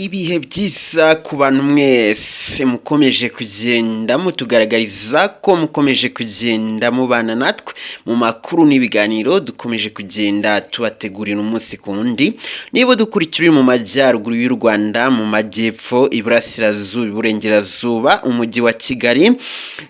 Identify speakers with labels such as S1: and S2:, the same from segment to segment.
S1: Ibihe byiza ku bantu mwese mukomeje kugenda mutugaragariza ko mukomeje kugenda mubana natwe mu makuru n'ibiganiro dukomeje kugenda tubategurira umunsi ku wundi. Niba udukurikira uri mu majyaruguru y'u Rwanda, mu majyepfo, iburasirazuba, iburengerazuba, umujyi wa Kigali,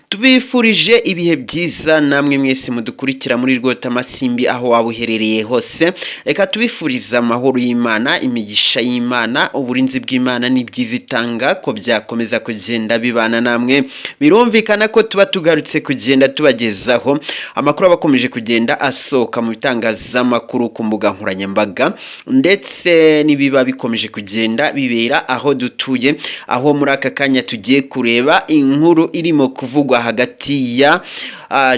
S1: tubifurije ibihe byiza. Namwe mwese mudukurikira muri Rwotamasimbi, aho waba uherereye hose, reka tubifurize amahoro y'Imana, imigisha y'Imana, uburinzi bw'Imana n'ibyiza itanga ko byakomeza kugenda bibana namwe. Birumvikana ko tuba tugarutse kugenda tubagezaho amakuru aba akomeje kugenda asohoka mu bitangazamakuru, ku mbuga nkoranyambaga, ndetse n'ibiba bikomeje kugenda bibera aho dutuye, aho muri aka kanya tugiye kureba inkuru irimo kuvugwa hagati ya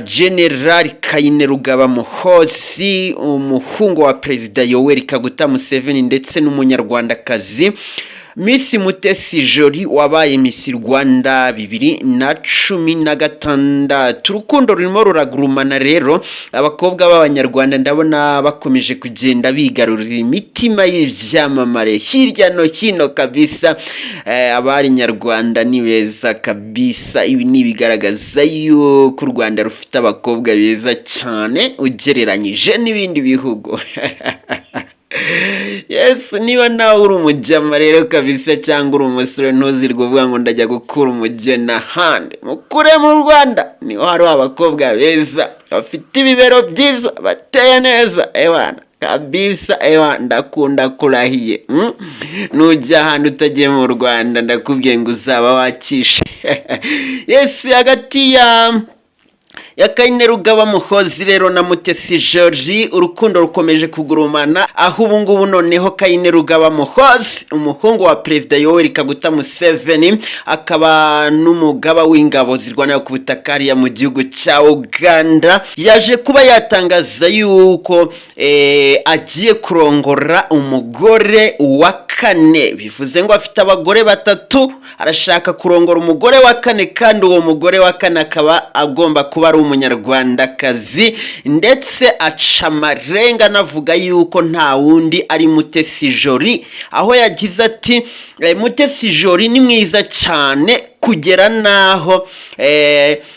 S1: General Kainerugaba Muhoozi, umuhungu wa Perezida Yoweri Kaguta Museveni, ndetse n'Umunyarwandakazi Miss Mutesi Jolly wabaye Miss Rwanda 2016. Urukundo rurimo ruragurumana rero. Abakobwa b'Abanyarwanda ndabona bakomeje kugenda bigarurira imitima y'ibyamamare hirya no hino kabisa. Abari nyarwanda ni beza kabisa. Ibi ni ibigaragaza yuko u Rwanda rufite abakobwa beza cyane ugereranyije n'ibindi bihugu. Yes, niba nawe uri umujyama rero kabisa, cyangwa uri umusore, ntuzirwe uvuga ngo ndajya gukura umugeni ahandi. Mukure mu Rwanda, niho hari abakobwa beza, bafite ibibero byiza, bateye neza. Ewana kabisa, ewa ndakunda kurahiye. Nujya ahantu utagiye mu Rwanda, ndakubwiye ngo uzaba wakishe. Yes, hagati ya Kainerugaba Muhoozi rero na Mutesi Jolly, urukundo rukomeje kugurumana, aho ubu ngubu noneho Kainerugaba Muhoozi, umuhungu wa Perezida Yoweri Kaguta Museveni, akaba n'umugaba w'ingabo zirwanira ku butaka hariya mu gihugu cya Uganda, yaje kuba yatangaza yuko agiye kurongora umugore wa kane. Bivuze ngo afite abagore batatu, arashaka kurongora umugore wa kane, kandi uwo mugore wa kane akaba agomba kuba ari Umunyarwandakazi. Ndetse aca amarenga anavuga yuko nta wundi ari Mutesi Jolly, aho yagize ati: "Mutesi Jolly ni mwiza cyane kugera n'aho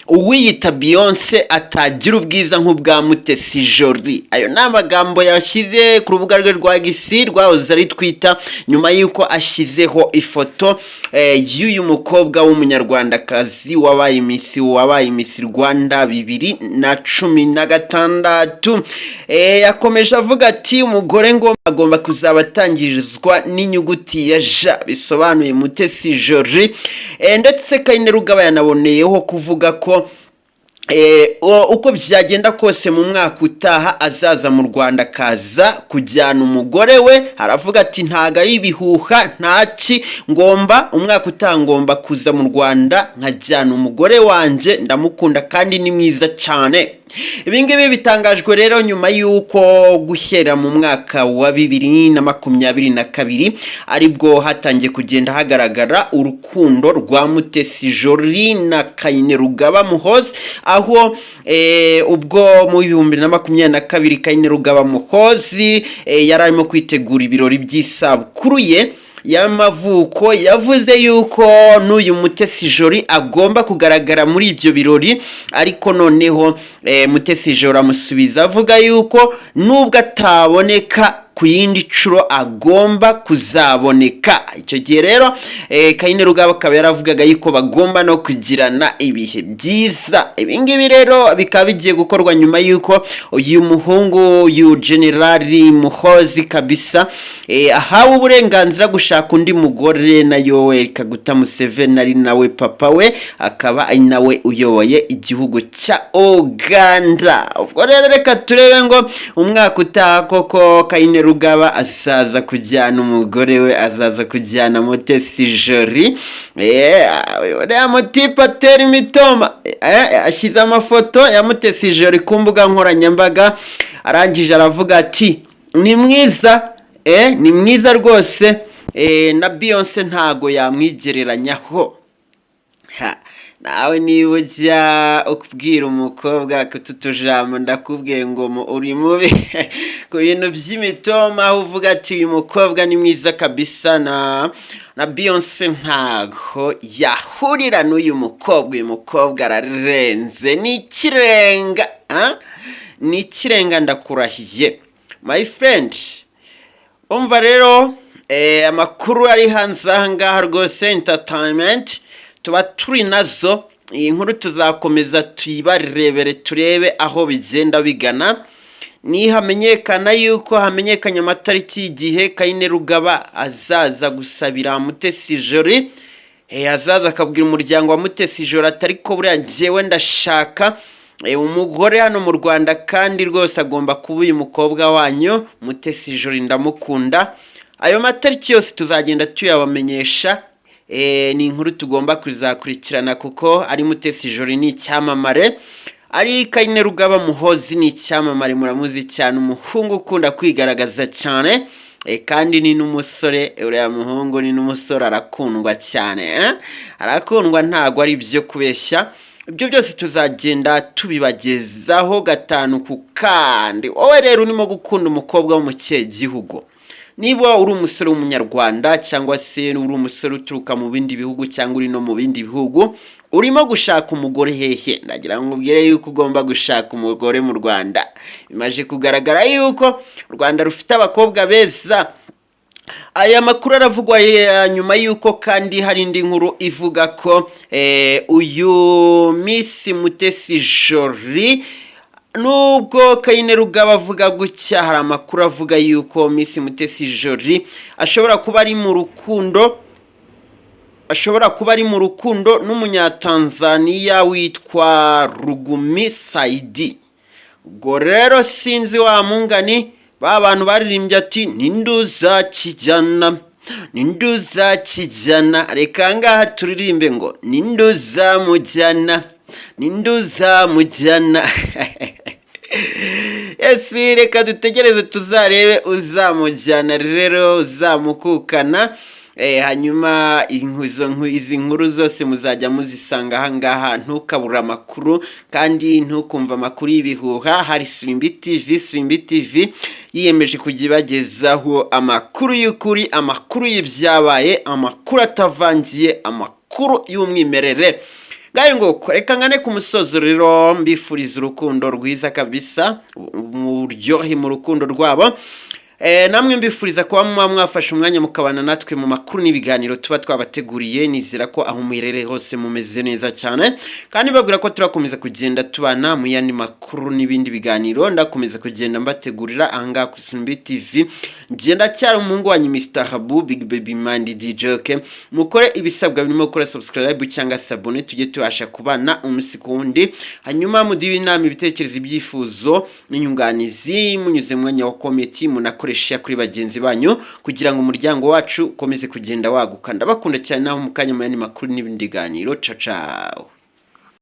S1: uwiyita Beyonce atagira ubwiza nk'ubwa Mutesi Jolly." Ayo ni amagambo yashyize ku rubuga rwe rwa X, rwahoze ari Twitter, nyuma y'uko ashyizeho ifoto y'uyu mukobwa w'Umunyarwandakazi wabaye Miss Rwanda 2016. Yakomeje avuga ati: "Umugore ngo agomba kuzaba atangirizwa n'inyuguti ya J", bisobanuye Mutesi Jolly. Ndetse Kainerugaba yanaboneyeho kuvuga ko uko byagenda kose mu mwaka utaha azaza mu Rwanda, akaza kujyana umugore we. Aravuga ati: "Ntago ari ibihuha, ntaki, ngomba umwaka utaha ngomba kuza mu Rwanda nkajyana umugore wanjye, ndamukunda kandi ni mwiza cyane." Ibi ngibi bitangajwe rero nyuma y'uko guhera mu mwaka wa 2022 aribwo hatangiye kugenda hagaragara urukundo rwa Mutesi Jolly na Kainerugaba Muhoozi, aho ubwo mu 2022 Kainerugaba Muhoozi yari arimo kwitegura ibirori by'isabukuru ye y'amavuko, yavuze yuko n'uyu Mutesi Jolly agomba kugaragara muri ibyo birori. Ariko noneho Mutesi Jolly amusubiza avuga yuko nubwo ataboneka ku yindi nshuro agomba kuzaboneka. Icyo gihe rero Kainerugaba akaba yaravugaga yuko bagomba no kugirana ibihe byiza. Ibi ngibi rero bikaba bigiye gukorwa nyuma y'uko uyu muhungu, uyu Generali Muhoozi kabisa, ahawe uburenganzira gushaka undi mugore na Yoweri Kaguta Museveni, ari nawe papa we, akaba ari nawe uyoboye igihugu cya Uganda. Ubwo rero reka turebe ngo umwaka utaha koko Kainerugaba azaza kujyana umugore we, azaza kujyana Mutesi Jolly. Uriya mutipe atera imitoma. Ashyize amafoto ya Mutesi Jolly ku mbuga nkoranyambaga, arangije aravuga ati: "Ni mwiza, ni mwiza rwose, na Beyonce ntago yamwigereranyaho." Ha, Nawe niba ujya ubwira umukobwa kutu tujambo, ndakubwiye ngo uri mubi ku bintu by'imitoma, aho uvuga ati: "Uyu mukobwa ni mwiza kabisa, na Beyonce ntago yahurira n'uyu mukobwa, uyu mukobwa ararenze, ni ikirenga, ah? Ni ikirenga, ndakurahiye, my friend." Umva rero, amakuru ari hanze aha ngaha rwose, entertainment tuba turi nazo. Iyi nkuru tuzakomeza tuyibarebere, turebe aho bigenda bigana. Nihamenyekana yuko hamenyekanye amatariki y'igihe Kainerugaba azaza gusabira Mutesi Jolly, azaza akabwira umuryango wa Mutesi Jolly ati: "Ariko buriya njyewe ndashaka umugore hano mu Rwanda, kandi rwose agomba kuba uyu mukobwa wanyu Mutesi Jolly, ndamukunda." Ayo matariki yose tuzagenda tuyabamenyesha. Ni inkuru tugomba kuzakurikirana, kuko ari Mutesi Jolly ni icyamamare, ari Kainerugaba Muhozi ni icyamamare, muramuzi cyane, umuhungu ukunda kwigaragaza cyane, kandi ni n'umusore. Uriya muhungu ni n'umusore, arakundwa cyane, eh? Arakundwa, ntago ari ibyo kubeshya. Ibyo byose tuzagenda tubibagezaho gatanu ku kandi. Wowe rero urimo gukunda umukobwa wo mu kihe gihugu, niba uri umusore w'Umunyarwanda cyangwa se uri umusore uturuka mu bindi bihugu cyangwa uri no mu bindi bihugu, urimo gushaka umugore hehe? Ndagira ngo ubwire yuko ugomba gushaka umugore mu Rwanda. Bimaze kugaragara yuko u Rwanda rufite abakobwa beza. Aya makuru aravugwa nyuma y'uko kandi hari indi nkuru ivuga ko uyu Miss Mutesi Jolly, nubwo Kainerugaba avuga gutya, hari amakuru avuga yuko Miss Mutesi Jolly ashobora kuba ari mu rukundo, ashobora kuba ari mu rukundo n'Umunyatanzaniya witwa Rugumi Saidi. Ubwo rero sinzi wa mungani ba bantu baririmbye ati: "Ninduza kijyana, ninduza kijyana." Reka ngaha turirimbe ngo: "Ninduza mujyana, ninduza mujyana." Esi reka dutegereze tuzarebe uzamujyana rero, uzamukukana. Hanyuma izi nkuru zose muzajya muzisanga aha ngaha. Ntukabure amakuru kandi ntukumve amakuru y'ibihuha. Hari Sirimbi TV. Sirimbi TV yiyemeje kujya ibagezaho amakuru y'ukuri, amakuru y'ibyabaye, amakuru atavangiye, amakuru y'umwimerere. Ngayo ngo reka ngane ku musozo rero, mbifuriza urukundo rwiza kabisa, mu buryohe mu rukundo rwabo. Namwe mbifuriza kuba muba mwafashe umwanya mukabana natwe mu makuru n'ibiganiro tuba twabateguriye. Nizera ko aho muherereye hose mumeze neza cyane, kandi babwira ko turakomeza kugenda tubana mu yandi makuru n'ibindi biganiro ndakomeza kugenda mbategurira ahangaha ku Isimbi TV. Ngenda cyari umuhungu wanyu Mr Habu Big Baby Mandi DJ. Okay, mukore ibisabwa birimo gukora subscribe cyangwa s'abonner, tujye tubasha kubana umunsi ku wundi. Hanyuma muduhe inama, ibitekerezo, ibyifuzo n'inyunganizi munyuze mu mwanya wa comment, munakoresha kuri bagenzi banyu kugira ngo umuryango wacu ukomeze kugenda waguka. Ndabakunda cyane, naho mu kanya mu yandi makuru n'ibindi biganiro. Ciao ciao.